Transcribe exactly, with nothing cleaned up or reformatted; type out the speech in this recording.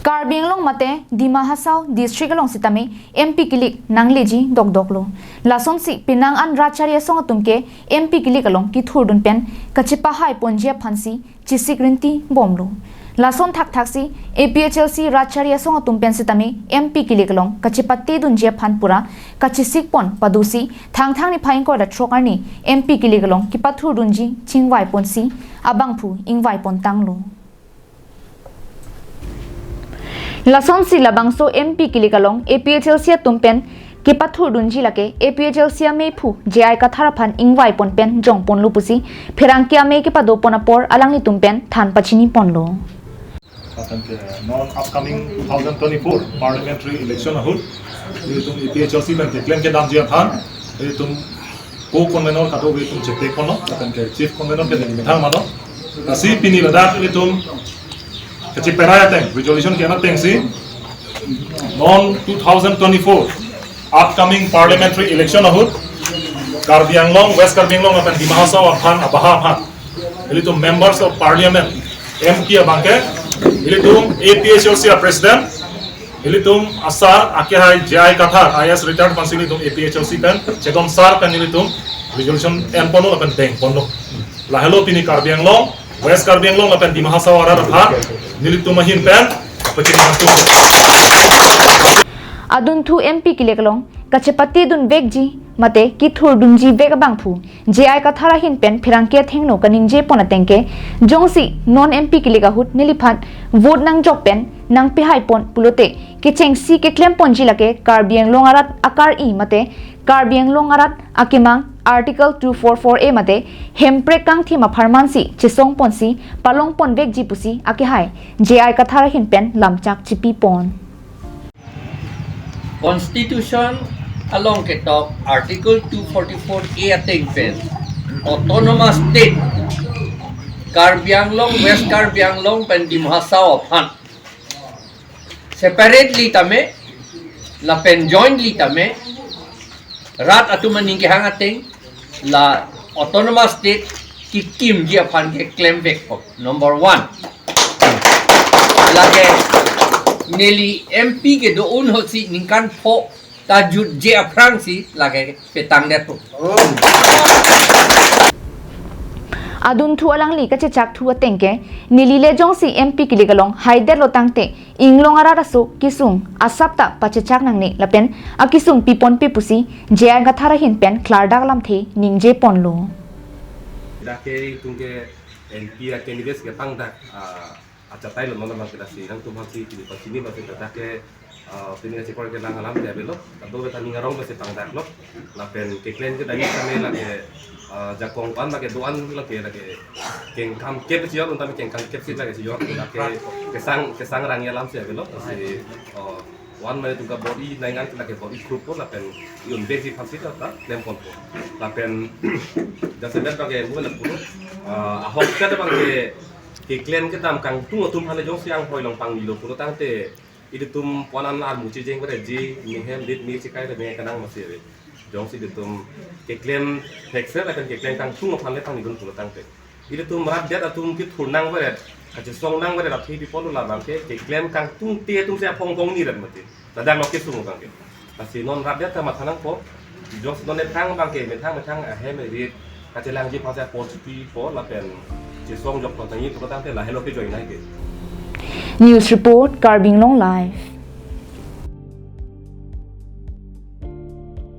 Karbi Anglong mate Dima Hasao district along sitame M P kilik nangleji dokdoklo. Lasonsi penang an rat chari asong atum ke M P kilik along kithurdun pen kachepahai ponji aphansi chesik rinti bomlo. Lason thakthaksi A P H L C rat chari asong atum pen sitame M P kilik along kachepatedunji aphan pura kachesik pon padosi Thangthang niphai ingkoi ra throk arni M P kilik along kepathurdunji chingvai ponsi abangphu ingvai pon tanglo. Lasonsi labangso M P kilik along A P H L C atum pen kepathurdunji lake A P H L C amephu J I Kathar aphan ingvai pon pen jong ponlo pusi pherangke amei kepado pon apor alanglitum pen than pachini ponlo. Lapen ke non upcoming two thousand twenty-four parliamentary election ahut ilitum A P H L C pen keklem kedamji aphan ilitum co-convenor kadokave atum chetek ponlo, lapen ke chief convenor ke neli methang mano. Lasi pini ladak ilitum kacheperai ateng, resolution ke-en atengsi non two thousand twenty-four upcoming parliamentary election ahut Karbi Anglong, West Karbi Anglong lapen Dima Hasao aphan abaha aphan ilitum members of parliament, M P abangke, ilitum A P H L C a president, ilitum asar akehai J I Kathar, I A S retired aphansi ilitum A P H L C pen chedon sar pen ilitum resolution en ponlo lapen deng ponlo. Lahelo pini Karbi Anglong, West Karbi Anglong lapen Dima Hasao arat aphan nelitum ahin pen pachini nangtum. Adunthu M P kilik along kachepatedun vekji mate kithurdunji vek abangphu J I Kathar ahin pen pherangke athengno kaningje pon ateng ke, jongsi non M P kilik ahut neliphan vote nangjok pen nangpehai pon pulote kechengsi keklem ponji lake Karbi Anglong arat akar-i mate Karbi Anglong arat akemang Article two four four A mate Hemprek kangthim apharmansi chesong ponsi palong pon vekji pusi akehai J I Kathar ahin pen lamchak chipi pon. Constitution along ketok Article two forty-four A ateng pen Autonomous State Karbi Anglong, West Karbi Anglong pen Dima Hasao aphan separately tame lapen jointly tame rat atum aning kehang ateng la Autonomous State kekimji aphan keklem vekpo. Number one. Lake neli M P kedo-un ahutsi ningkan pho ta jutje aphrangsi lake petangdetpo. Adunthu alangli kachechakthu ateng ke, neli le jongsi M P kilik along haidetlo tangte Inglong arat aso kesung asap ta pachechak nangne lapen akesung piponpe pusi J I Kathar ahin pen klardak lamthe ningje ponlo. Dak ke itum ke M P a candidates ke pangdak, ah, achatai lo non abang ke lasi nangtum aphansi pini pachini basi dak ke, ah, pini kachekor kelang alam ke avelo, kadokave ta ning arong basi pangdaklo. Lapen keklem kedam tame lake, ah, jakong pan lake do-an lake, lake kengkam kep si jor, untame kengkam kep si lake si jor, lake kesang, kesang rang alam si avelo, lasi, ah, one mane itum kabor-i nangji lake bor-i group po lapen i-un vekji aphansi ta klem ponpo. Lapen jasemet abang ke mula pulo, ah, ahok kat abang ke keklem kedam kangtung atum aphan le jongsi anghoi along pangnilo pulo tangte ilitum ponan armu chijeng pada ji mihem dit mi chikai re me kanang masi ave. Jongsi ilitum keklem thekser lapen keklem kangtung aphan le pangnidun pulo tangte ilitum rat det atum kithur nangveret, kachesong nangveret aphi pi pulo labang ke keklem kangtungte atum si aphong phongni rat mati. Ladak lo kesung abang ke. Lasi non rat det ta matha nangpo. Jongsi non methang abang ke, methang methang ahem rit kachelangji aphansi apor chipipo lapen chesong jok lo tangji pulo tangte lahelo kejoi nai ke. News report, Karbi Anglong Live.